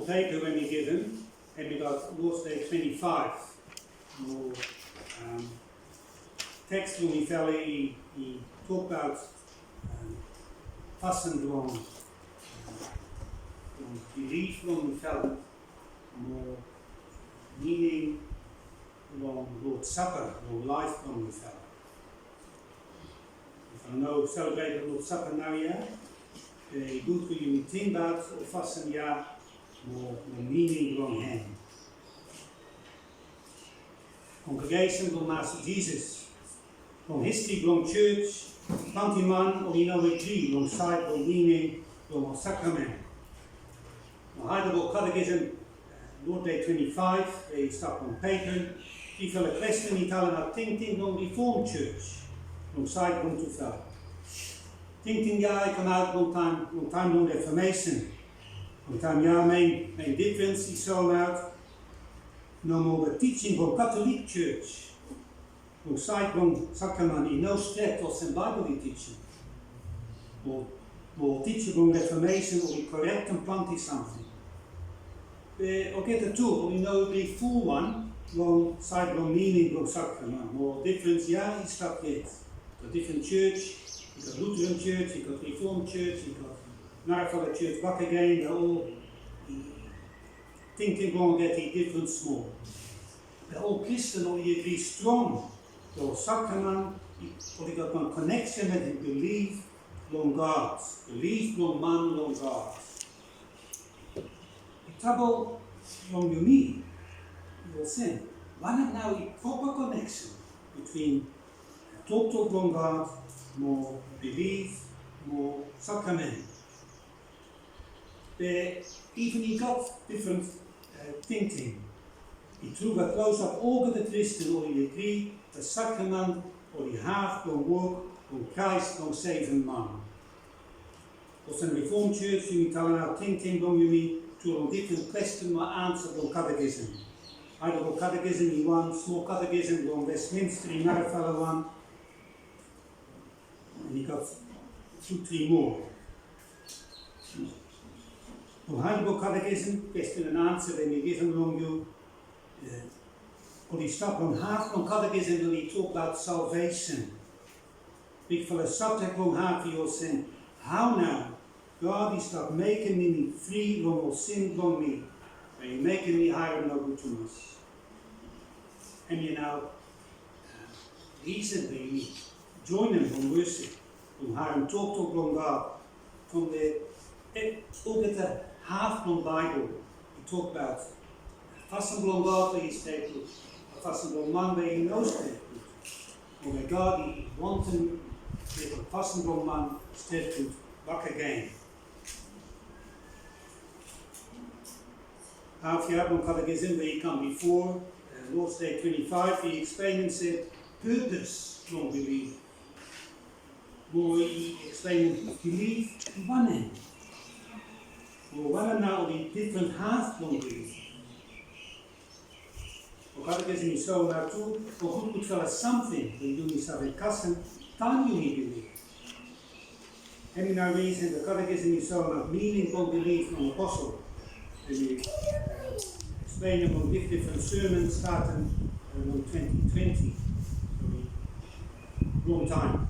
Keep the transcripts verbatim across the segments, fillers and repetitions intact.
Tede we mi givim, hemi gat Lord's Day twenti faef. Mo teks blong mifala i tokbaot fasin blong bilif blong mifala mo mining blong Lord's Supper long laef blong mifala. Mifala no selebret Lord's Supper naoia, be i gud blong yumi tingbaot ol fasin ya mo mining blong hem. Kongregesen blong Masta Jisas, long histri blong jos, plante man oli no agri long saed blong mining blong ol sakramen. Long Heidelberg Catechism, Lord's Day twenti faef, we i stap long pepa, trifala kwestin i talemaot tingting blong Reformed Church long saed blong tufala. Tingting ya i kamaot long taem, long taem blong Reformesen. Long taem ya main, main difrens i soemaot. Nomo we tijing blong Katolik Jos long saed blong sakramen i no stret olsem Baebol i tijim. Mo, mo tijing blong Reformesen oli korektem plante samting. Be olgeta tu oli no agri fulwan long saed blong mining blong sakramen. Mo difrens ya i stap yet. I gat difren jos, i gat Lutheran Jos, i gat Reformed Jos, i gat narafala jos bakegen, be ol tingting blong olgeta i difren smol. Be ol Kristin oli agri strong, ol sakramen oli gat wan koneksen wetem bilif long God, bilif blong man long God. I trabol blong yumi i olsem, wanem nao i propa koneksen bitwin toktok blong God mo bilif mo sakramen? Be iven i gat difren tingting, i tru we klosap olgeta Kristin oli agri we sakramen oli haf blong wok blong Kraes blong sevem man. Olsem Reformed Jos, yumi talemaot tingting blong yumi tu long difren kwestin mo ansa blong Catechism. Heidelberg Catechism i wan, smol Catechism blong Westminster i narafala wan. Mo i gat tu tri moa. Long Heidelberg Catechism, kwestin and ansa we mi givim long yu, oli stap long haf blong Catechism we i tokbaot salvesen. Bigfala sabjek blong haf i olsem, hao nao God i stap mekem mi fri long ol sin blong mi, we i mekem mi harem nogud tumas. Hemia nao risen we yumi joenem long wosip, long harem toktok blong God. From we olgeta haf blong Baebol i tokbaot fasin blong God we i stret gud, fasin blong man we i no stret gud. Mo we God i wantem mekem fasin blong man stret gud bakegen. Haf ya blong Catechism we i kam bifo Lord's Day twenti faef i eksplenem se purpos blong bilif. Mo i eksplenem bilif i wanem. Mo wanem nao ol difren haf blong bilif. Mo Catechism i soemaot tu ol gudgudfala samting we yumi save kasem taem yumi bilif. Hemia nao risen we Catechism i soemaot mining blong bilif long aposol. Hemi eksplenem long difdifren sermon statem long twenti twenti. Long taem.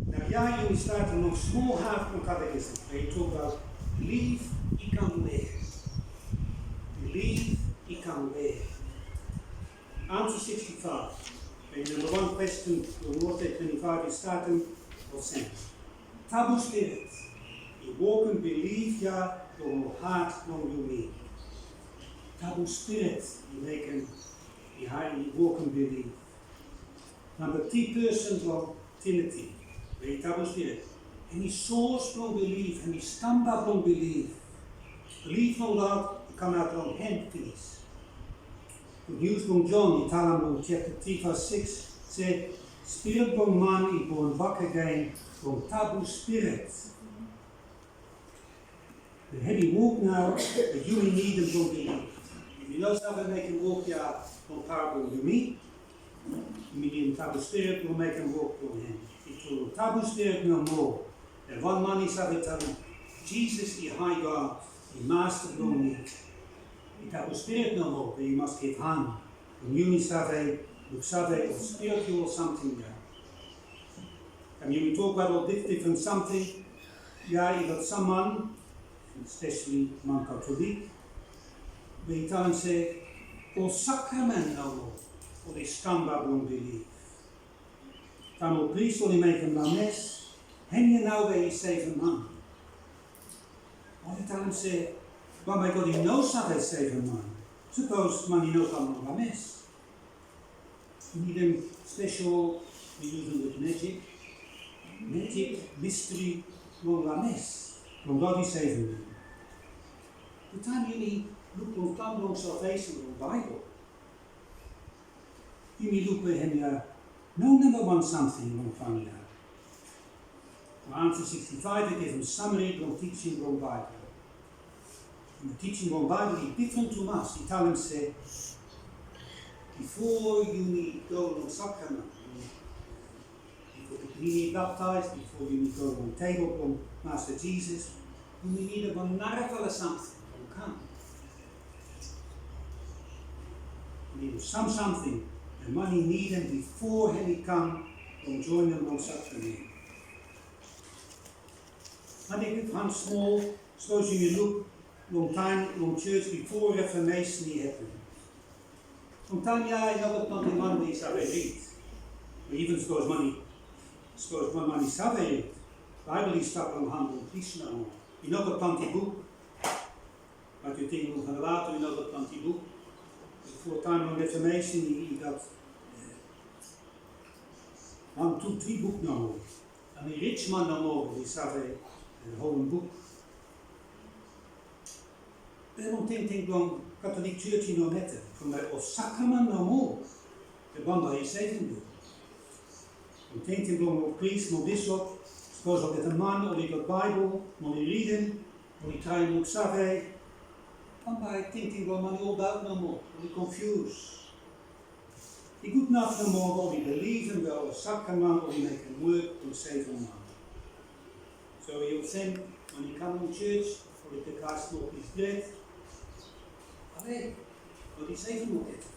Nao ya yumi statem long smol haf blong Catechism we i tokbaot bilif i kam wea. Bilif i kam wea. Ansa siksti faef. Be namba wan kwestin blong Lord's Day twenti faef i statem olsem. Tabu Spirit i wokem bilif ya long ol hat blong yumi. Tabu Spirit i mekem, i wokem bilif. Namba tri peson blong Triniti, we i Tabu Spirit, hemi sos blong bilif, hemi stamba blong bilif. Bilif long God i kamaot long hem finis. Gud Nius blong Jon i talem long japta tri, vas sikis se, Spirit blong man i bon bakegen long Tabu Spirit. Be hemi wok nao we yumi nidim blong bilif. Yumi no save mekem wok ya long paoa blong yumi. Yumi nidim Tabu Spirit blong mekem wok blong hem. I tru, Tabu Spirit nomo. Be wan man i save talem, Jisas i hae God. I masta blong mi i gat ol spirit nomo we i mas givhan blong yumi save luksave ol spiritual samting ya. Taem yumi tokbaot ol dif-, difren samting ya, i gat sam man, espeseli man Katolik, we i talem se ol sakramen nomo oli stamba blong bilif. Taem ol pris oli mekem lames, hemia nao we i sevem man. Oli talem se bambae God i no save sevem man sapos man i no kam long lames. I nidim spesel, we yusum wet majik, majik mistri long lames blong God i sevem man. Taem yumi luk long plan blong salvesen long Baebol, yumi luk we hemia no nambawan samting long plan ya. Long ansa sikstifaef i givim samari blong tijing blong Baebol. Tijing blong Baebol i difren tumas. I talem se bifo yumi go long sakramen, bifo yumi baptaes, bifo yumi go long tebol blong Masta Jisas, yumi nidim wan narafala samting blong kam. Nidim sam samting we man i nidim bifo hem i kam blong joenem long sakramen. Hemi givhan smol, sapos yumi luk long taem long jos bifo Refomesen i hapen. Long taem ya i no gat plante man we i save rid. Be iven sapos man i, sapos wan man i save rid, Baebol i stap long han blong pris nomo. I no gat plante buk. Be yu ting long Vanuatu i no gat plante buk. Bifo taem long Refomesen i, i gat, eh, wan, tu, tri buk nomo. Hemi rijman nomo we i save, eh, holem buk. Be long tingting blong Katolik jos i no mata, from ol sakramen nomo we bambae i sevem yu. Long tingting blong ol pris mo bisop, sapos olgeta man oli gat Baebol mo oli ridim, oli traem luksave, bambae tingting blong man i olbaot nomo, oli konfius. I gud naf nomo oli bilivim we ol sakramen oli mekem wok blong sevem man. So yu olsem, man i kam long jos, oli toktok long plis bred, ale, oli sevem olgeta.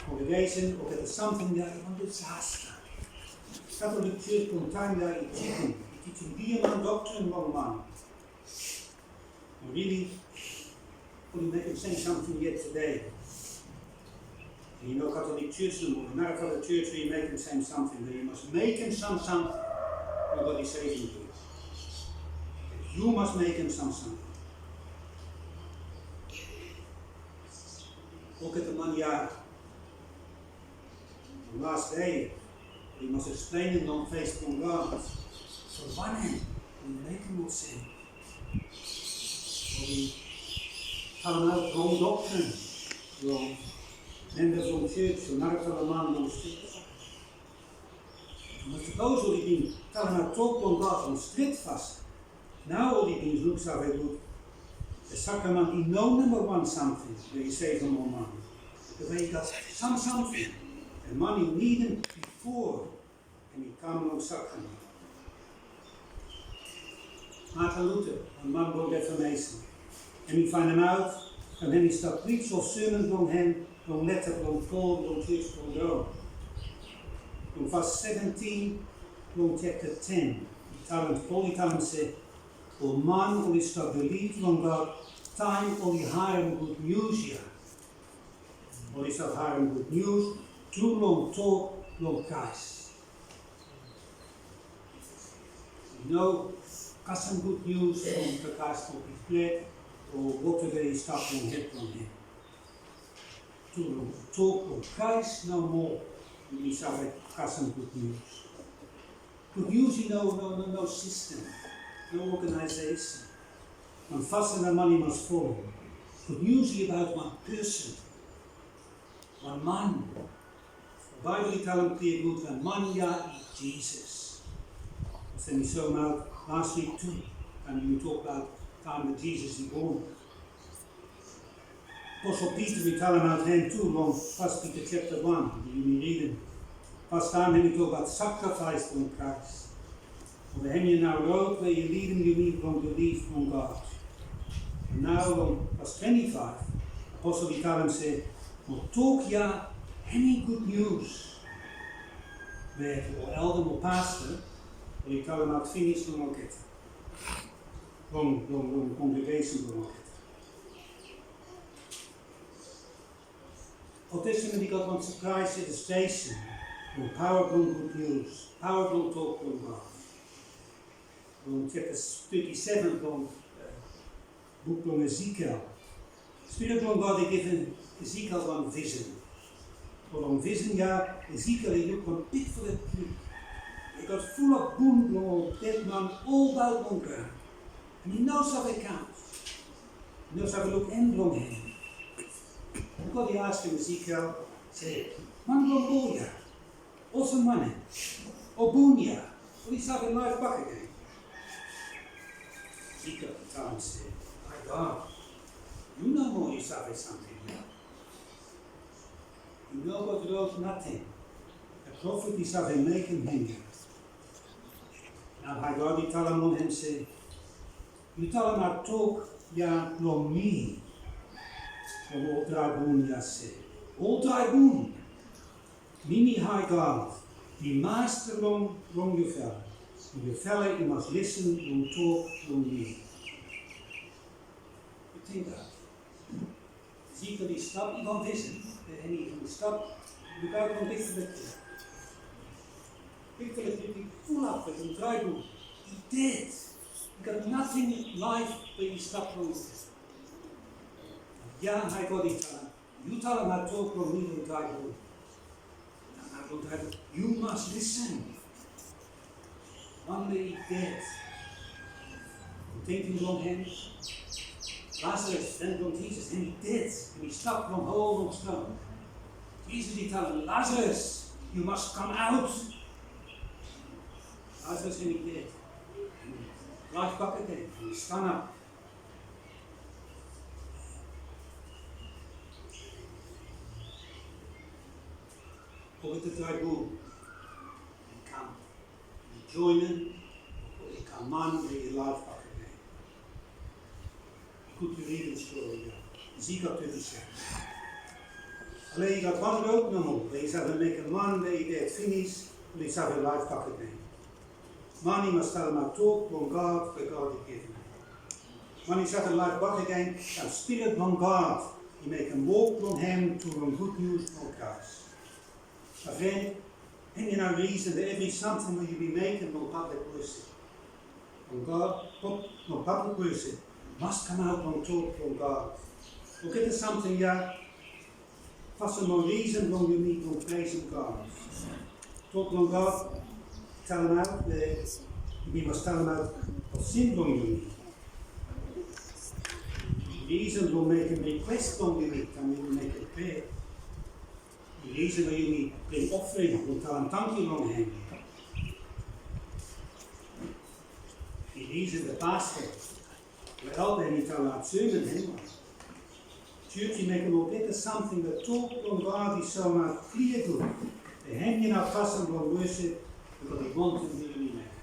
Kongregesen, olgeta samting ya i wan disasta. Katolik jos long taem ya i tijim, i tijim giaman doktrin long man. Rili, oli mekem sem samting yet tede. I no Katolik jos nomo, narafala jos we i mekem sem samting, be yu mas mekem sam samting blong God i sevem yu. Yu mas mekem sam samting. Olgeta man ya, long las dei, oli mas eksplenem long fes blong God. So wanem oli mekem olsem? Oli talemaot rong doktrin long memba blong jos o narafala man long stret. Be sapos oli bin talemaot tok blong God long stret fasin, nao oli bin luksave gud se sakramen i no nambawan samting we i sevem ol man. Be i gat sam samting we man i nidim bifo hem i kam long sakramen. Martin Luther, wan man blong Refomesen, hem i faenemaot, from hem i stap pris ol sermon blong hem long leta blong Pol long jos blong Rom. Long vas seventin long japta ten, i talem, Pol i talem se, ol man oli stap bilif long God taem oli harem gud nius ya. Oli stap harem gud nius tru long tok blong Kraes. I no kasem gud nius long Kraes long plis bred o woteva i stap long hed blong hem. Tru long tok blong Kraes nomo yumi save kasem gud nius. Gud nius i no, no, no, no sistem, no oganaesesen, wan fasin we man i mas folem. Gud nius i abaot wan pesen, wan man. Baebol i talem klia gud we man ya i Jisas. Olsem i soemaot las wik tu, taem yumi tokbaot taem we Jisas i bon. Aposol Pita i talemaot hem tu long Fas Pita japta wan, yumi ridim. Fastaem hem i tokbaot sakrifaes blong Kraes. Hemia nao rod we i lidim yumi long bilif long God. Nao long vas twenti faev, aposol i talem se, mo tok ya hemi gud nius we ol elda mo pasta oli talemaot finis long olgeta, long, long, long kongregesen blong olgeta. Ol Testamen i gat wan sapraes ilustresen long paoa blong gud nius, paoa blong tok blong God. Long japta teti seven blong, eh, buk blong Ezekiel, Spirit blong God i givim Ezekiel wan visen. Long visen ya, Ezekiel i luk wan bigfala pit. I gat fulap bun blong ol dedman olbaot long graon. Hemi no save kaon. I no save luk en blong hem. God i askem Ezekiel se, man blong wol ya, olsem wanem? Ol bun ya oli save laef bakegen? Ezekiel i talem se, hae God, yu nomo yu save samting ya. I no gat rod nating we profet i save mekem hemia. Nao hae God i talem long hem se, yu talemaot tok ya long mi, long ol drae bun ya se, ol drae bun, mi mi hae God, mi masta long, long yufala. Yufala i mas lisin long tok blong mi. Yu ting dat? Ezekiel i stap, i gat visen, hemi, hemi stap lukaot long bigfala pit. Bigfala pit i fulap wetem drae bun. I ded. I gat nating laef we i stap long. Ya hae God i talem, yu talemaot tok blong mi long drae bun. Yu mas lisin. Wan we i ded. Tingting blong hem, Lazarus, fren blong Jisas, hemi ded, hemi stap long hol long ston. Jisas i talem, Lazarus, yu mas kamaot. Lazarus hemi ded, hemi laef bakegen, hemi stanap. Olgeta drae bun i kam, i joenem, i kam man we i laef bakegen. I gud yu ridim stori ya, Ezekiel teti seven. Ale i gat wan rod nomo we i save mekem man we i ded finis oli save laef bakegen. Man i mas talemaot tok blong God we God i givim. Man i save laef bakegen, an Spirit blong God i mekem wok blong hem tru long gud nius blong Kraes. Fren, hemia nao risen we evri samting we yumi mekem long pablik wosip, long God, long pablik wosip, mas kamaot long tok blong God. Olgeta samting ya, fasin blong risen blong yumi blong presem God. Tok blong God i talemaot we yumi mas talemaot ol sin blong yumi. Risen blong mekem rikwes blong yumi taem yumi mekem prea. Risen we yumi bring ofring blong talem tangkiu long hem. Risen we pasta we elda hemi talemaot sermon hemia. Jos i mekem olgeta samting we tok blong God i soemaot klia gud, we hemia nao fasin blong wosip we God i wantem yumi mekem.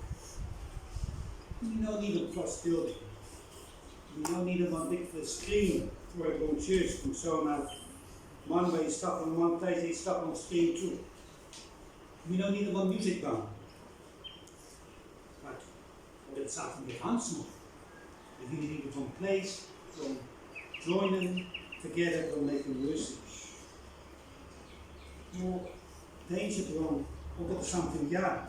Yumi no nidim kros bilding. Yumi no nidim wan bigfala skrin fo long jos blong soemaot man we i stap long wan ples i stap long skrin tu. Yumi no nidim wan musik band. Bat olgeta samting i gat wan smol. Yumi nidim wan ples blong joenem tugeta blong mekem wosip. Mo denja blong olgeta samting ya,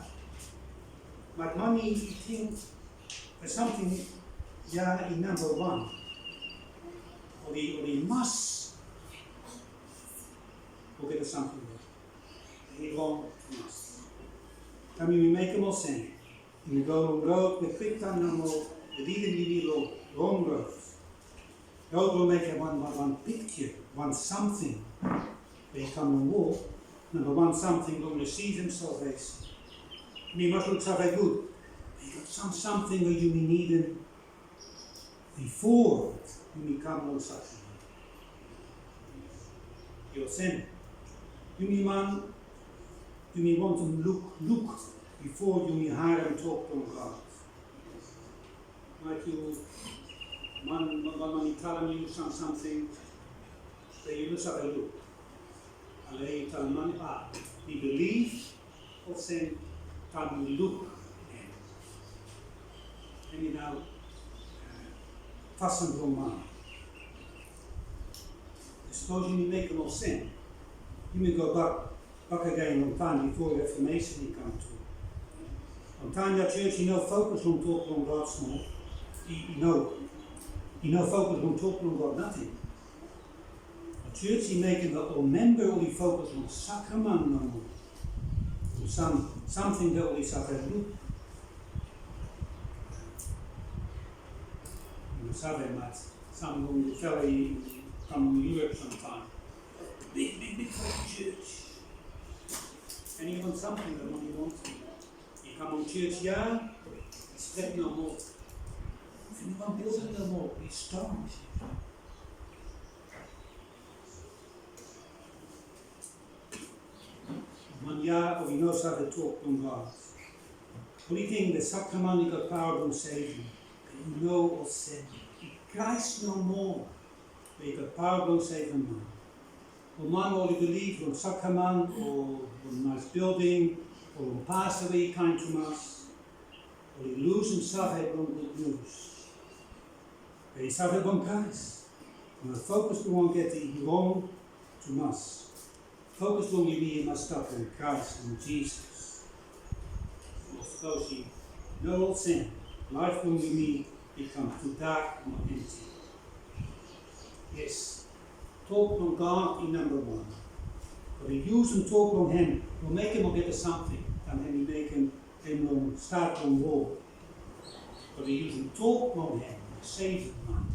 bat man i ting we samting ya i namba wan. Oli, oli mas olgeta samting ya. Hemi rong tumas. Taem yumi mekem olsem, yumi go long rod we kwiktaem nomo i lidim yumi long rong rod. Rod blong mekem wan, wan, wan pikja, wan samting we i kam long wol, namba wan samting blong risivim salvesen. Yumi mas luksave gud. I gat sam samting we yumi nidim bifo yumi kam long sapling. I olsem, yumi man, yumi wantem luk, luk bifo yumi harem tok blong God. Maet yu, man, man, man i talem yu sam, samting we yu no save luk. Ale i talem man, a, i bilif olsem taem yu luk hem. Hemi nao, eh, fasin blong man. Sapos yumi mekem olsem, yumi go bak, bak agen long taem bifo Reformation i kam tru. Long taem ya jos i no fokus long tok blong God smol. I, i no, i no fokus long tok blong God nating. Jos i mekem ol memba oli fokus long sakramen nomo. Sam, samting we oli save luk. Yu save, maet sam long yufala i kam long Europe samtaem. Big, big, big jos. Hemi wan samting we man i wantem. I kam long jos ya, i stret nomo. Hemi wan bilding nomo, i ston. Man ya oli no save tok blong God. Oli ting we sakramen i gat paoa blong sevem. Be i no olsem. I Kraes nomo we i gat paoa blong sevem man. Ol man oli bilif long sakramen o long naes bilding o long pasta we i kaen tumas, oli lusum save blong gud nius. Be i save blong Kraes. Mo fokus blong olgeta i rong tumas. Fokus blong yumi i mas stap long Kraes, long Jisas. Mo sapos i no olsem, laef blong yumi i kam tu dak mo emti. Yes, tok blong God i namba wan. Be i yusum tok blong hem blong mekem olgeta samting, taem hem i mekem hem long stat blong wol. Be i yusum tok blong hem blong sevem man.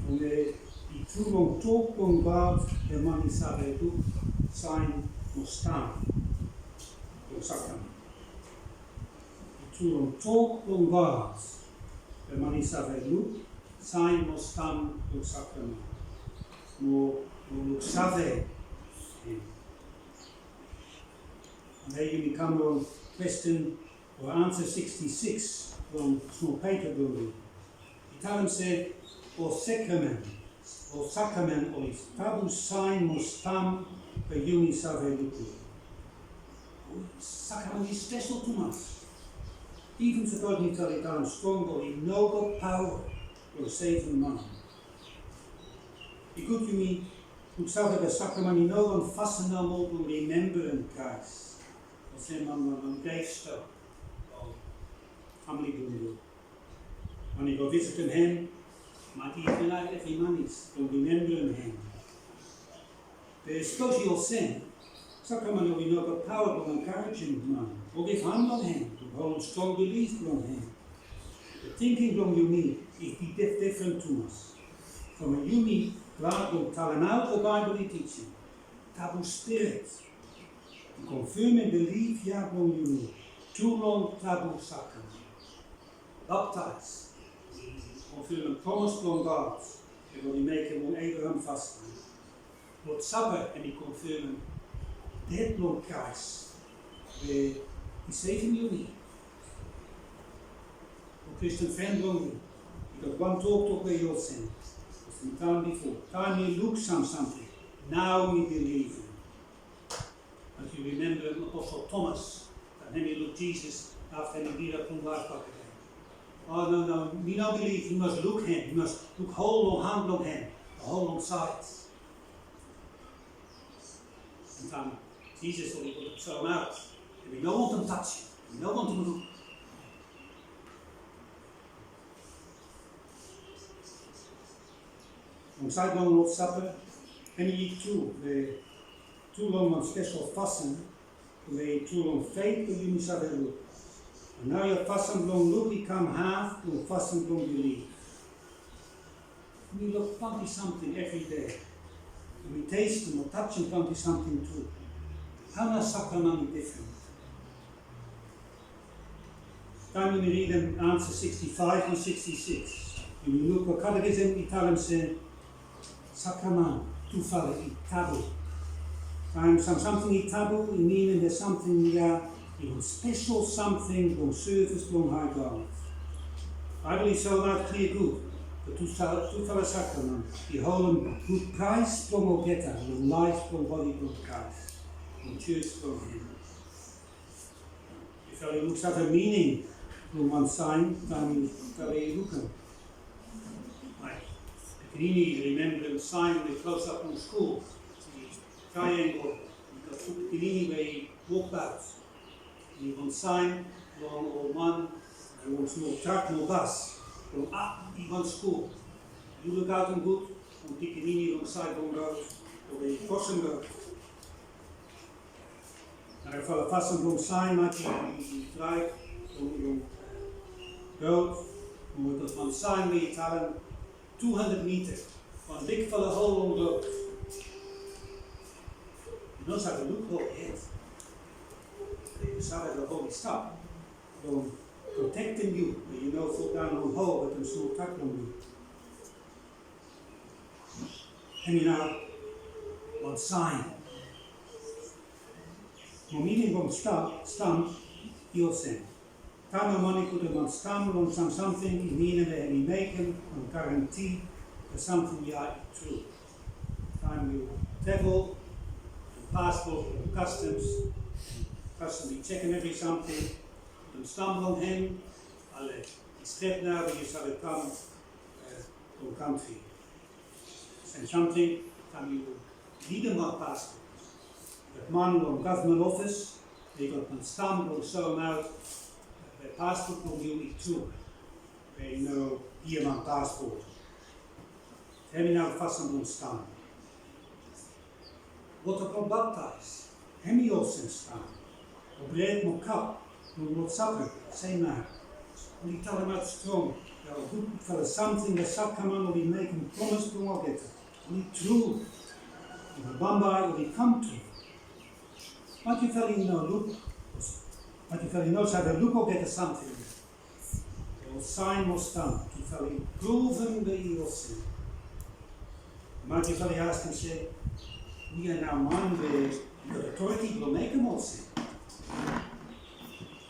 Be i tru long tok blong God we man i save luk saen mo stam blong sakramen. I tru long tok blong God we man i save luk saen mo stam blong sakramen. Mo, mo luksave hem. Nao yumi kam long kwestin o ansa siksti sikis long smol pepa blong yu. I talem se, ol sakramen, ol sakramen oli tabu saen mo stam we yumi save lukluk. Sakramen i spesel tumas. Iven sapos mi talem strong, oli no gat paoa blong sevem man. I gud yumi luksave we sakramen i no wan fasin nomo blong rimembarem Kraes. Olsem man, man, man i stap long famle blong yu. Man i go visitem hem, man i gat evri manis blong rimembarem hem. Be sapos i olsem, sakramen oli no gat paoa blong enkarejem man o givhan long hem blong holem strong bilif blong hem. Be tingting blong yumi i dif-, difren tumas. From we yumi glad blong talemaot we Baebol i tijim, tabu spirit i konfemem bilif ya blong yumi tu long tabu sakramen. Baptaes i konfemem promes blong God we oli mekem long Ebraham fastaem. Lod Sapa hemi konfemem ded blong Kraes we i sevem yumi. Ol Kristin fren blong mi, i gat wan toktok we i olsem, olsem mi talem bifo, taem mi luk sam samting, nao mi bilivim. Be yu rimemba Aposol Tomas, taem hemi luk Jisas afta hemi givap long laef bakegen. O no, no, mi no bilif, mi mas luk hem, mi mas luk hol long han blong hem, hol long saed. Samtaem Jisas oli go soemaot, hemi no wantem tajem, hemi no wantem luk. Long saed blong Lod Sapa, hemi tu we tu long wan spesel fasin we i tu long fet we yumi save luk. Be naoia fasin blong luk i kam haf long fasin blong bilif. Yumi luk plante samting evri dei. Yumi testem o tajem plante samting tu. Hao nao sakramen i difren? Taem yumi ridim ansa sikstifaef mo sikstisikis, yumi luk we Katekism i talem se sakramen tufala i tabu. Taem sam samting i tabu, i minim se samting ya i wan spesel samting blong sevis blong Hae God. Baebol i soemaot klia gud, tufala sakramen i holem gud ples blong olgeta long laef blong bodi blong Kraes, long jos blong hem. Yufala i luksave mining blong wan saen taem yufala i lukim. Bae pikinini i rimemba saen we i klosap long skul, i traengel, i gat tu pikinini we i wokbaot. I wan saen long ol man, i wan smol trak mo bas blong ap i wan skul. Yu lukaotem gud long pikinini long saed blong rod o we i krosem rod. Narafala fasin blong saen, maet yu draev long rod mo i gat wan saen we i talem tu handred mita, wan bigfala hol long rod. Yu no save luk hol yet. Be yu save se hol i stap blong protektem yu, be yu no foldaon long hol wetem smol trak blong yu. Hemia nao wan saen. Mo mining blong stam i olsem. Taem wan man i putum wan stam long sam samting, i minim se hem i mekem wan garanti se samting ya i tru. Taem yu travel long paspot, long kastoms, kastom i jekem evri samting, putum stam long hem, ale i stret nao we yu save kam long kantri. Sem samting taem yu nidim wan paspot. Yu gat man long gavman ofis, i gat wan stam blong soemaot se paspot blong yu i tru, be i no giaman paspot. Hemia nao fasin blong stam. Wota blong baptaes, hem i olsem stam. Ol bred mo kap blong Lod Sapa, sem nao. Oli talemaot strong se ol gudfala samting we sakramen oli mekem promes blong olgeta, oli tru. Mo bambae oli kam tru. Maet yufala i no luk, maet yufala i no save luk olgeta samting. Ol saen mo stam, yufala i pruvum se i olsem. Maet yufala i askem se, hia nao man we i gat otoriti blong mekem olsem.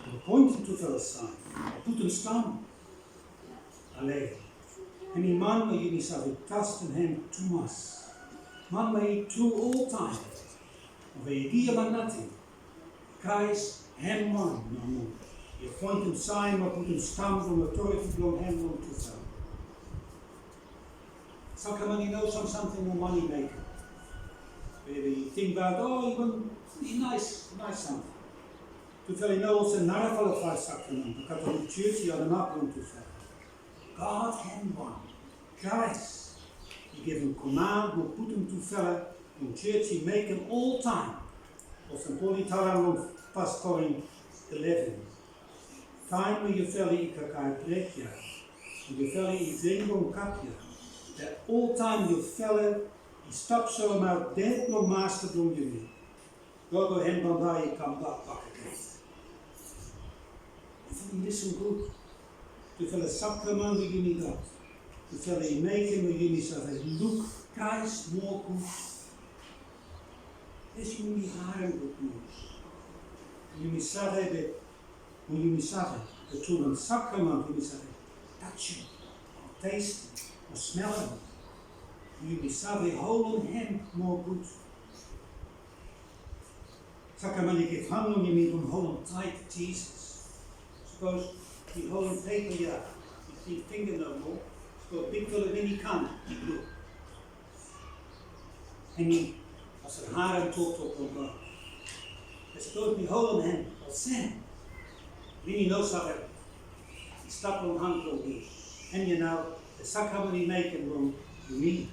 Apoentem tufala saen, putum stam. Ale, hemi man we yumi save trastem hem tumas. Man we i tru oltaem. Mo we i giaman nating. Kraes hem wan nomo. I apoentem saen mo putum stam blong otoriti blong hem long tufala. Sakramen i no sam samting we man i mekem. Be yu tingbaot, o, i wan naes, naes samting. Tufala i no olsem narafala faef sakramen we Katolik jos i ademap long tufala. God hem wan. Kraes i givim komand mo putum tufala long jos i mekem oltaem. Olsem Pol i talem long Fas Korin eleven. Taem we yufala i kakae bred ya, we yufala i dring long kap ya, be oltaem yufala i stap soemaot ded blong Masta blong yumi. Gogo hem bambae i kambak bakegen. Yufala i lisin gud. Tufala sakramen we yumi gat, tufala i mekem we yumi save luk Kraes moa gud. Yes, yumi harem gud nius. Yumi save be, mo yumi save be tru wan sakramen yumi save tajem, o testem, o smelem. Yumi save holem hem moa gud. Sakramen i givhan long yumi blong holem taet Jisas. Sapos yu holem pepa ya wetem fingga nomo, sapos bigfala win i kam, yu luk. Hemi olsem harem toktok blong God. Be sapos mi holem hem olsem, win i no save i stap long han blong mi. Hemia nao sakramen i mekem long yumi.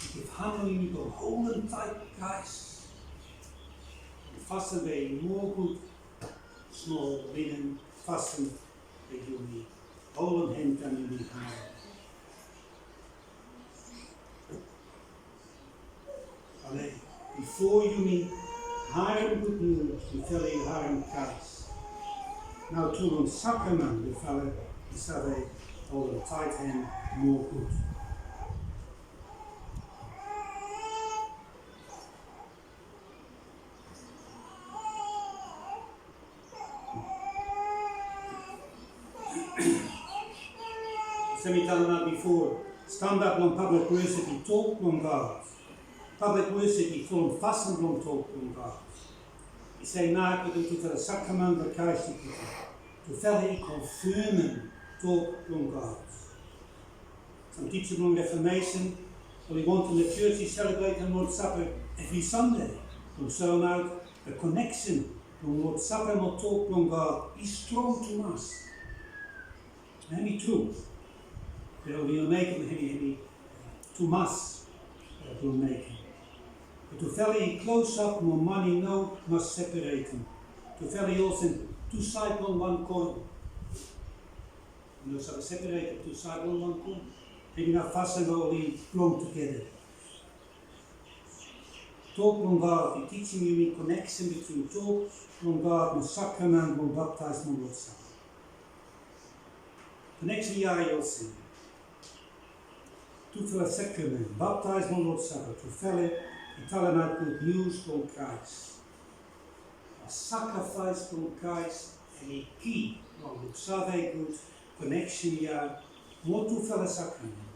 I givhan long yumi blong holem taet Kraes. Fasin we i moa gud, smol winen fasin we yumi holem hem taem yumi harem. Ale, bifo yumi harem gud nius, yufala i harem Kraes. Nao tru long sakramen yufala i save holem taet hem moa gud. Olsem mi talem nao bifo, stamba blong pablik wosip i tok blong God. Pablik wosip i folem fasin blong tok blong God. I sem nao wetem tufala sakramen we Kraes i givim, tufala i konfemem tok blong God. Sam tija blong Reformesen oli wantem se jos i selebretem Lod Sapa evri Sande blong soemaot se koneksen blong Lod Sapa mo tok blong God i strong tumas. Hemi tru. Be oli no mekem hemi, hemi tumas blong mekem. Be tufala i klosap mo man i no mas separetem. Tufala i olsem tu saed blong wan koen. I no save separetem tu saed blong wan koen. Hemia nao fasin we oli blong tugeta. Tok blong God i tijim yumi koneksen bitwin tok blong God mo sakramen blong baptaes mo Lod Sapa. Koneksen ya i olsem. Tufala sakramen, baptaes mo Lod Sapa, tufala i talemaot gud nius blong Kraes. Sakrifaes blong Kraes hemi ki blong luksave gud koneksen ya mo tufala sakramen.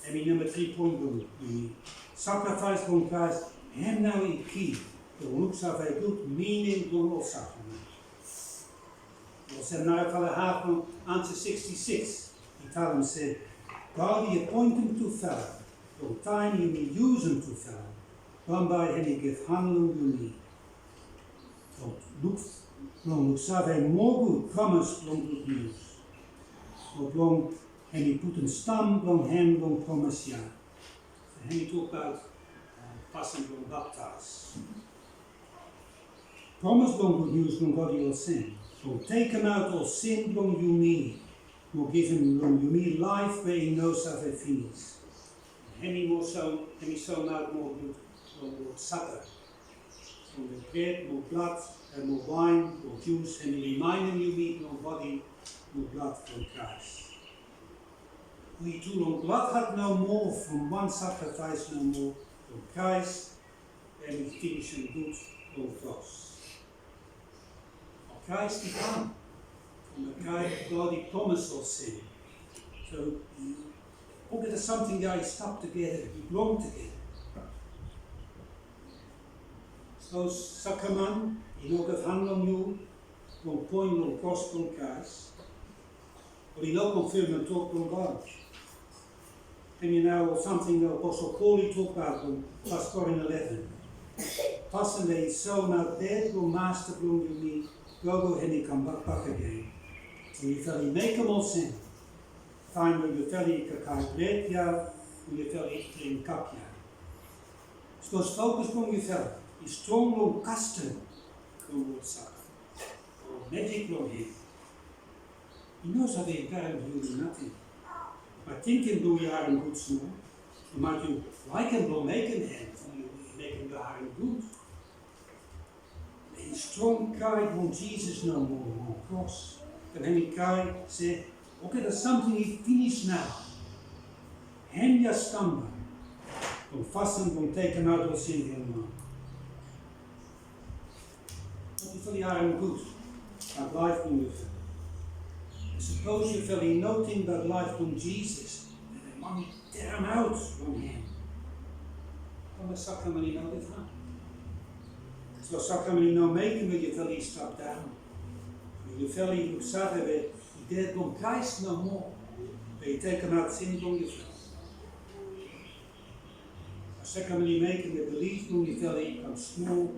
Hemi namba tri poen blong mi. Sakrifaes blong Kraes hem nao i ki blong luksave gud mining blong ol sakramen. Olsem narafala haf blong ansa siksti sikis i talem se, God i apoentem tufala blong taem yumi yusum tufala, bambae hemi givhan long yumi blong luk, blong luksave moa gud promes blong gud nius. Mo blong hemi putum stam blong hem long promes ya. Hemi tokbaot fasin blong baptaes. Promes blong gud nius blong God i olsem, blong tekemaot ol sin blong yumi mo givim long yumi laef we i no save finis. Hemi moa so, hemi soemaot moa gud long Lod Sapa. Long bred mo blad, mo waen mo jus, hemi rimaenem yumi long bodi mo blad blong Kraes. Wi tu long blad hat nomo from wan sakrifaes nomo blong Kraes, hemi finisem gud long kros. Kraes i kam from a guy God i promes olsem. So olgeta samting ya i stap tugeta, i blong tugeta. Sapos sakramen i no givhan long yu blong poen long kros blong Kraes, oli no konfemem tok blong God. Hemia nao ol samting we Aposol Pol i tokbaot long Fas Korin eleven. Fasin we i soemaot ded blong Masta blong yumi, gogo hemi kambak bakegen. Yufala i mekem olsem, taem we yufala i kakae bred ya, we yufala i dring kap ya. Sapos fokus blong yufala i strong long kastom blong Lod Sapa o majik blong hem, i no save karem yu long nating. Be tingting blong yu harem gud smol. Maet yu laekem blong mekem hem, yu mekem yu harem gud. Be i strong krae blong Jisas nomo long kros. Taem hem i krae se, olgeta samting i finis nao. Hemia stamba blong fasin blong tekemaot ol sin blong yumi. Be yufala i harem gud baot laef blong yufala. Sapos yufala i no ting baot laef blong Jisas, be man i teremaot long hem. From a sakramen i no givhan. So sakramen i no mekem we yufala i stap daon. Yufala i luksave we i ded blong Kraes nomo, we i tekemaot sin blong yufala. Sakramen i mekem we bilif blong yufala i kam smol,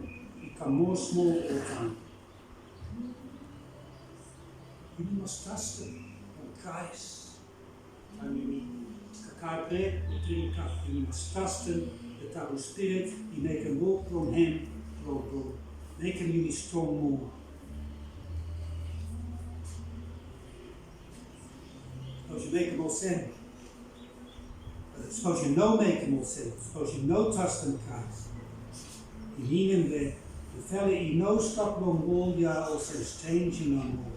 i kam moa smol oltaem. Yumi mas trastem long Kraes. Taem yumi kakae bred o dring kap, yumi mas trastem we Tabu Spirit i mekem wok blong hem blong, blong mekem yumi strong moa. Sapos yu mekem olsem, sapos yu no mekem olsem, sapos yu no trastem Kraes, i minim we yufala i no stap long wol ya olsem strenja nomo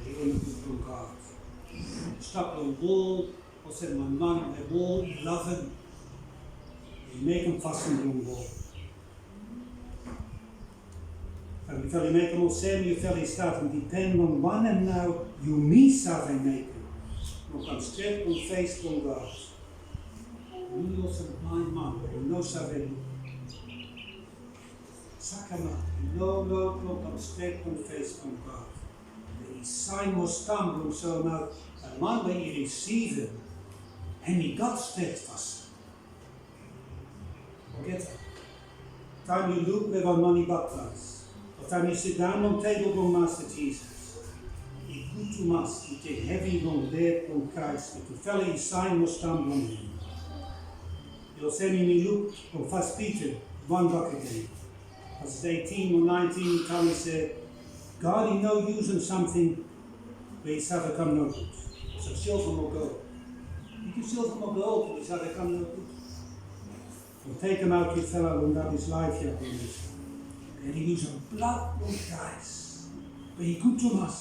we i no gud blong God. Yu stap long wol olsem wan man we wol i lavem, i mekem fasin long wol. Taem yufala i mekem olsem, yufala i statem dipen long wanem nao yumi save mekem. Blong kam stret long fes blong God. Yu olsem blaen man we i no save luk. Sakramen i no rod blong kam stret long fes blong God. Be i saen mo stam blong soemaot we man we i risivim hem i gat stret fasin. Olgeta taem yu luk we wan man i baptaes, o taem yu sidaon long tebol blong Masta Jisas, i gud tumas yu tek hevi long ded blong Kraes we tufala i saen mo stam blong hem. I olsem yumi luk long Fas Pita wan bakegen, ves eitin o naentin i talem se God i no yusum samting we i save kam nogud. So silva mo gol. Bigfala silva mo gol we i save kam nogud. Blong tekemaot yufala long rabis laef ya blong yufala. Be i yusum blad blong Kraes we i gud tumas.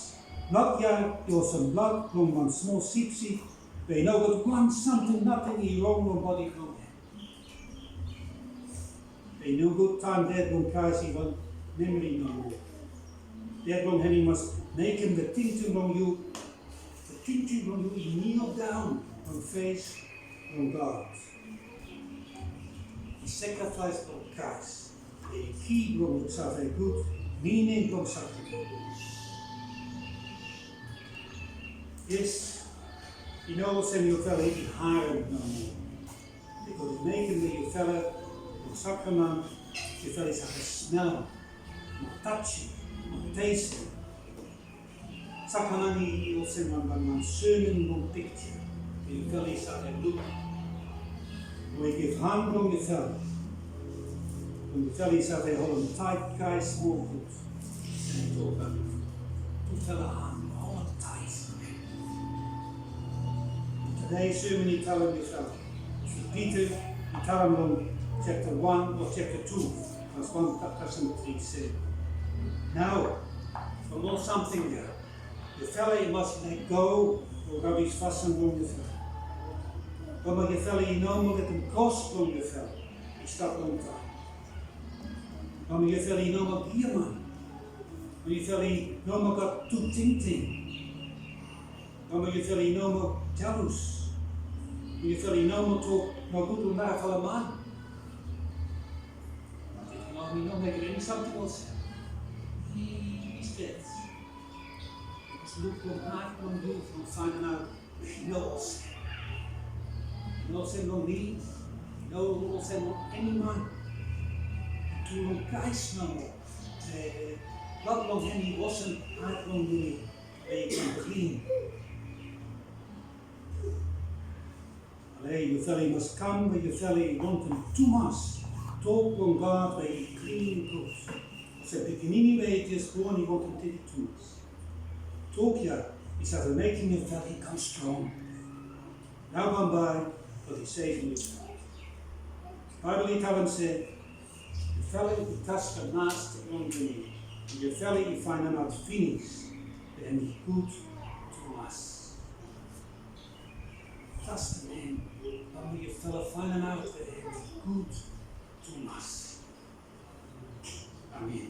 Blad ya i olsem blad blong wan smol sipsip we i no gat wan samting nating i rong long bodi blong hem. Be i nogud taem ded blong Kraes i wan memori nomo. Ded blong hem i mas mekem we tingting blong yu, we tingting blong yu i nildaon long fes blong God. I sakrifaes blong Kraes be i ki blong save gud mining blong sakramen. Yes, i no olsem yufala i harem nomo. Bikos i mekem we yufala long sakramen, yufala i save smelem, mo tajem, mo testem. Sakramen i olsem wan, wan, wan semon long pikja we yufala i save luk. Mo i givhan blong yufala, blong yufala i save holem taet Kraes moa gud. Tufala han, holem taet. Tede semon i talem yufala, Pita i talem long japta wan o japta tu, ves wan kasem tri se, nao from ol samting ya yufala i mas lego ol rabis fasin blong yufala. Bambae yufala i no moa letem kros blong yufala i stap longtaem. Bambae yufala i no moa giaman. Bambae yufala i no moa gat tu tingting. Bambae yufala i no moa jalus. Bambae yufala i no moa tok nogud long narafala man. Be i no, i no mekem eni samting olsem. I stret. Just luk long hat blong yu blong faenemaot i no olsem. I no olsem long mi, i no olsem long eni man. Tru long Kraes nomo. Blad blong hem i wasem hat blong yumi, be i kam klin. Ale, yufala i mas kam we yufala i wantem tumas tok blong God we i klin gud. Olsem pikinini we i jes bon i wantem titi tumas. Tok ya i save mekem yufala i kam strong. Nao bambae God i sevem yufala. Baebol i talem se, yufala i trastem Masta blong yumi, yufala i faenemaot finis we hem i gud tumas. Trastem hem, bambae yufala faenemaot we hem i gud tumas. Amen.